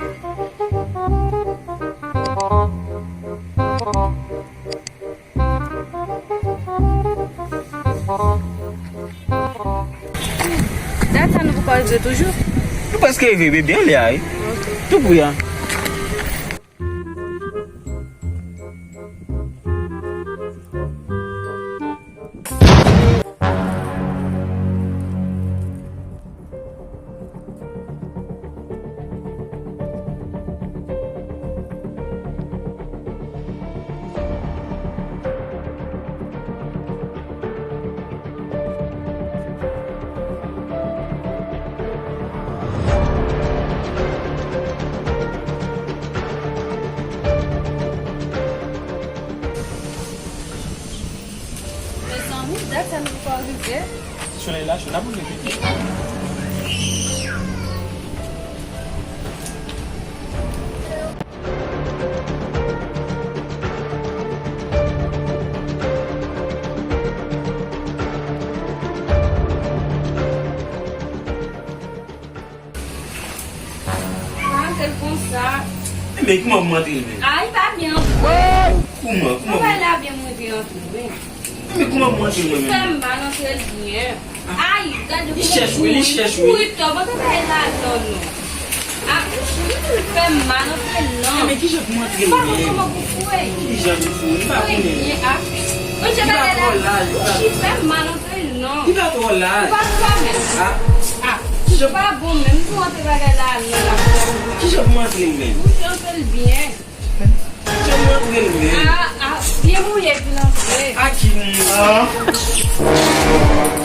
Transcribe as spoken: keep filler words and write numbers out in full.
Dat sa nou poko rive toujou? Nou prèske rive, bebe, ale a, wi. Tou pri a. Mezanmi, dat sa nou poko rive. Solèy la cho, n ap rive bebe. Pa antre l konsa. Enben, kouman pou m antre l menm? A, li pa byen antre. Kouman? Kouman? Kouman bagay la byen mwen te antre, wi. Enben, kouman pou m antre l mwen menm? Li fè m mal antre l byen. Ay, gade li chèch, wi, li chèch, wi. Kouri tò, pa fè bagay la non, non. A, li fè m mal antre l non. Enben, kijan pou m antre l byen? Ou pa konn kòman pou foure? Kijan pou foure? Li pa konnen. Foure byen, a. Li pa twò laj, li pa. Li fè m mal antre l non. Li pa twò laj. Ou pa twò menm. A. A. Kijan? Ou pa bon menm pou antre bagay la non la. Kijan pou m antre l menm? Ou te antre l byen. Kijan pou m antre l menm? A, a, byen mouye pou l antre. A ki moun? A.